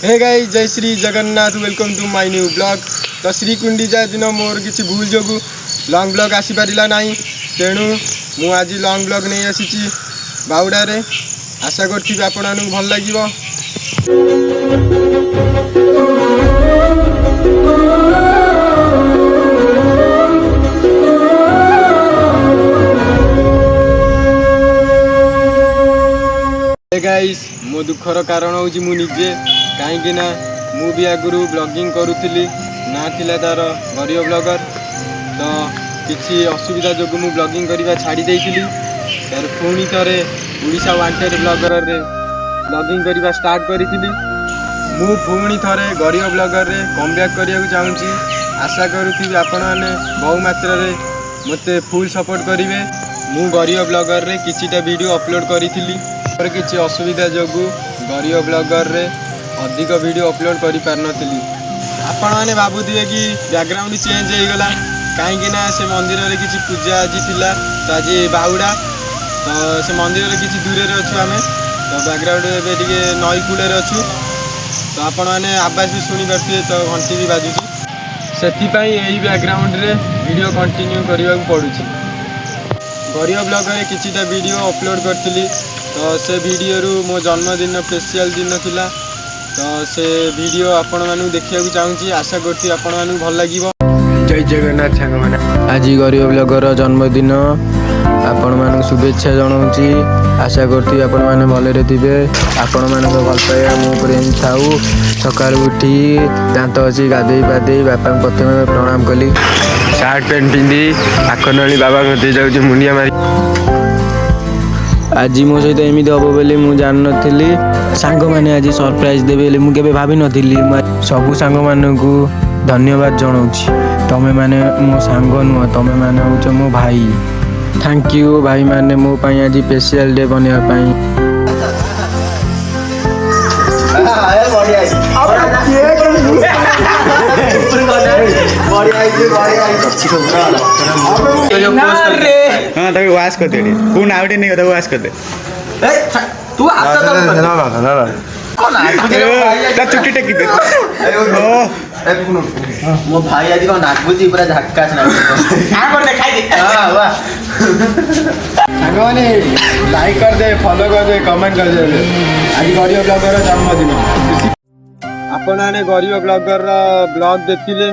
Hey guys, Jay Shri Jagannath. Welcome to my new vlog. ତ ଶ୍ରୀଗୁଣ୍ଡିଚା ଦିନ ମୋର କିଛି ଭୁଲ ଯୋଗୁଁ ଲଙ୍ଗ୍ ବ୍ଲଗ୍ ଆସିପାରିଲା ନାହିଁ। ତେଣୁ ମୁଁ ଆଜି ଲଙ୍ଗ୍ ବ୍ଲଗ୍ ନେଇ ଆସିଛି ବାହୁଡ଼ାରେ। ଆଶା କରୁଥିବି ଆପଣମାନଙ୍କୁ ଭଲ ଲାଗିବ। ହେ ଗାଇସ୍, ମୋ ଦୁଃଖର କାରଣ ହେଉଛି ମୁଁ ନିଜେ, କାହିଁକି ନା ମୁଁ ବି ଆଗରୁ ବ୍ଲଗିଂ କରୁଥିଲି, ନାଁ ଥିଲା ତା'ର ଗରିବ ବ୍ଲଗର। ତ କିଛି ଅସୁବିଧା ଯୋଗୁଁ ମୁଁ ବ୍ଲଗିଂ କରିବା ଛାଡ଼ି ଦେଇଥିଲି। ତାର ପୁଣି ଥରେ ଓଡ଼ିଶା ୱାଣ୍ଟେଡ଼ ବ୍ଲଗରରେ ବ୍ଲଗିଂ କରିବା ଷ୍ଟାର୍ଟ କରିଥିଲି। ମୁଁ ପୁଣି ଥରେ ଗରିବ ବ୍ଲଗରରେ କମ୍ବ୍ୟାକ୍ କରିବାକୁ ଚାହୁଁଛି। ଆଶା କରୁଥିବି ଆପଣମାନେ ବହୁ ମାତ୍ରାରେ ମୋତେ ଫୁଲ୍ ସପୋର୍ଟ କରିବେ। ମୁଁ ଗରିବ ବ୍ଲଗରରେ କିଛିଟା ଭିଡ଼ିଓ ଅପଲୋଡ଼ କରିଥିଲି। ମୋର କିଛି ଅସୁବିଧା ଯୋଗୁଁ ଗରିବ ବ୍ଲଗରରେ ଅଧିକ ଭିଡ଼ିଓ ଅପଲୋଡ଼ କରିପାରିନଥିଲି। ଆପଣମାନେ ଭାବୁଥିବେ କି ବ୍ୟାକଗ୍ରାଉଣ୍ଡ ଚେଞ୍ଜ ହେଇଗଲା, କାହିଁକି ନା ସେ ମନ୍ଦିରରେ କିଛି ପୂଜା ଆଜି ଥିଲା। ତ ଆଜି ବାହୁଡ଼ା, ତ ସେ ମନ୍ଦିରରେ କିଛି ଦୂରରେ ଅଛୁ ଆମେ। ତ ବ୍ୟାକଗ୍ରାଉଣ୍ଡ ଏବେ ଟିକେ ନଈ କୂଳରେ ଅଛୁ, ତ ଆପଣମାନେ ଆବାଜ ବି ଶୁଣିପାରୁଥିବେ, ତ ଘଣ୍ଟି ବି ବାଜୁଛି। ସେଥିପାଇଁ ଏହି ବ୍ୟାକଗ୍ରାଉଣ୍ଡରେ ଭିଡ଼ିଓ କଣ୍ଟିନ୍ୟୁ କରିବାକୁ ପଡ଼ୁଛି। ଗରିବ ବ୍ଲଗରେ କିଛିଟା ଭିଡ଼ିଓ ଅପଲୋଡ଼ କରିଥିଲି। ତ ସେ ଭିଡ଼ିଓରୁ ମୋ ଜନ୍ମଦିନ ସ୍ପେସିଆଲ ଦିନ ଥିଲା, ତ ସେ ଭିଡ଼ିଓ ଆପଣମାନଙ୍କୁ ଦେଖିବାକୁ ଚାହୁଁଛି। ଆଶା କରୁଛି ଆପଣମାନଙ୍କୁ ଭଲ ଲାଗିବ। ଜୟ ଜଗନ୍ନାଥ ସାଙ୍ଗମାନେ। ଆଜି ଗରିବ ବ୍ଲଗର ଜନ୍ମଦିନ। ଆପଣମାନଙ୍କୁ ଶୁଭେଚ୍ଛା ଜଣାଉଛି। ଆଶା କରୁଥିବି ଆପଣମାନେ ଭଲରେ ଥିବେ। ଆପଣମାନଙ୍କ ଭଲ ପାଇବା ମୋ ଉପରେ ଏମିତି ଥାଉ। ସକାଳୁ ଉଠି ଦାନ୍ତ ଘଷି, ଗାଧେଇ ପାଧେଇ ବାପାଙ୍କୁ ପ୍ରଥମେ ପ୍ରଣାମ କଲି। ସାର୍ଟ ପ୍ୟାଣ୍ଟ ପିନ୍ଧି ଆଖଣ୍ଡଳମଣି ବାବାଙ୍କ କତିକି ଯାଉଛି ମୁଣ୍ଡିଆ ମାରି। ଆଜି ମୋ ସହିତ ଏମିତି ହବ ବୋଲି ମୁଁ ଜାଣିନଥିଲି। ସାଙ୍ଗମାନେ ଆଜି ସରପ୍ରାଇଜ୍ ଦେବେ ବୋଲି ମୁଁ କେବେ ଭାବିନଥିଲି। ମୁଁ ସବୁ ସାଙ୍ଗମାନଙ୍କୁ ଧନ୍ୟବାଦ ଜଣାଉଛି। ତମେମାନେ ମୋ ସାଙ୍ଗ ନୁହଁ, ତମେମାନେ ହେଉଛ ମୋ ଭାଇ। Thank you ଭାଇମାନେ, ମୋ ପାଇଁ ଆଜି ସ୍ପେସିଆଲ ଡେ ବନେଇବା ପାଇଁ। ହଁ, ତାକୁ ୱାଶ କରିଦେ ଟିକେ। ପୁଣି ଆଉ ଟିକେ ନେଇ ତାକୁ ୱାଶ କରିଦେ। ତୁ ହାତ ତଳକୁ କରିଦେ। କଣ ନାଗୁଛି ରେ ମୋ ଭାଇ ଆଜି? ତା ଚୁଟି ଟେକି ଦେ। ମୋ ଭାଇ ଆଜି କଣ ନାଗୁଛି, ପୁରା ଝାକାସ ନାଗୁଛି। ହଁ, ବା। ସାଙ୍ଗମାନେ, ଲାଇକ୍ କରିଦେବେ, ଫଲୋ କରିଦେବେ, କମେଣ୍ଟ କରିଦେବେ। ଆଜି ଗରିବ ବ୍ଲଗର ଜନ୍ମଦିନ। ଆପଣମାନେ ଗରିବ ବ୍ଲଗରର ବ୍ଲଗ ଦେଖିଲେ,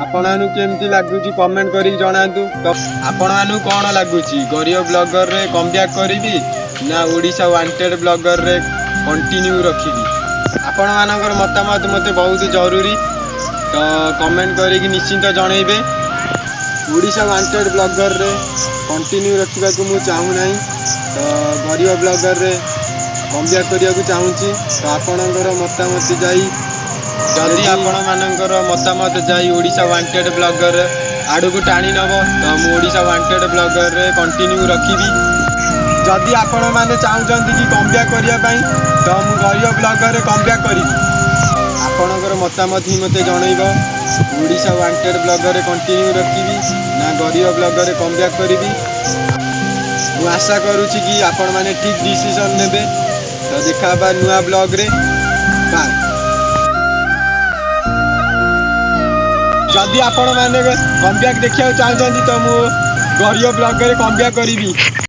ଆପଣମାନଙ୍କୁ କେମିତି ଲାଗୁଛି କମେଣ୍ଟ କରିକି ଜଣାନ୍ତୁ। ତ ଆପଣମାନଙ୍କୁ କ'ଣ ଲାଗୁଛି, ଗରିବ ବ୍ଲଗରରେ କମବ୍ୟାକ୍ କରିବି ନା ଓଡ଼ିଶା ୱାଣ୍ଟେଡ଼ ବ୍ଲଗରରେ କଣ୍ଟିନ୍ୟୁ ରଖିବି? ଆପଣମାନଙ୍କର ମତାମତ ମୋତେ ବହୁତ ଜରୁରୀ, ତ କମେଣ୍ଟ କରିକି ନିଶ୍ଚିନ୍ତ ଜଣେଇବେ। ଓଡ଼ିଶା ୱାଣ୍ଟେଡ଼ ବ୍ଲଗରରେ କଣ୍ଟିନ୍ୟୁ ରଖିବାକୁ ମୁଁ ଚାହୁଁନାହିଁ, ତ ଗରିବ ବ୍ଲଗରରେ କମବ୍ୟାକ୍ କରିବାକୁ ଚାହୁଁଛି। ତ ଆପଣଙ୍କର ମତାମତ ଯାଇ, ଯଦି ଆପଣମାନଙ୍କର ମତାମତ ଯାଇ ଓଡ଼ିଶା ୱାଣ୍ଟେଡ଼ ବ୍ଲଗର ଆଡ଼କୁ ଟାଣି ନେବ, ତ ମୁଁ ଓଡ଼ିଶା ୱାଣ୍ଟେଡ଼ ବ୍ଲଗରରେ କଣ୍ଟିନ୍ୟୁ ରଖିବି। ଯଦି ଆପଣମାନେ ଚାହୁଁଛନ୍ତି କି କମବ୍ୟାକ୍ କରିବା ପାଇଁ, ତ ମୁଁ ଗରିବ ବ୍ଲଗରରେ କମବ୍ୟାକ୍ କରିବି। ଆପଣଙ୍କର ମତାମତ ହିଁ ମୋତେ ଜଣେଇବ, ଓଡ଼ିଶା ୱାଣ୍ଟେଡ଼ ବ୍ଲଗରରେ କଣ୍ଟିନ୍ୟୁ ରଖିବି ନା ଗରିବ ବ୍ଲଗରରେ କମବ୍ୟାକ୍ କରିବି। ମୁଁ ଆଶା କରୁଛି କି ଆପଣମାନେ ଠିକ୍ ଡିସିସନ୍ ନେବେ। ତ ଦେଖା ହେବା ନୂଆ ବ୍ଲଗରେ, ବାଏ। ଯଦି ଆପଣମାନେ କମବ୍ୟାକ୍ ଦେଖିବାକୁ ଚାହୁଁଛନ୍ତି, ତ ମୁଁ ଗରିବ ବ୍ଲଗରେ କମବ୍ୟାକ୍ କରିବି।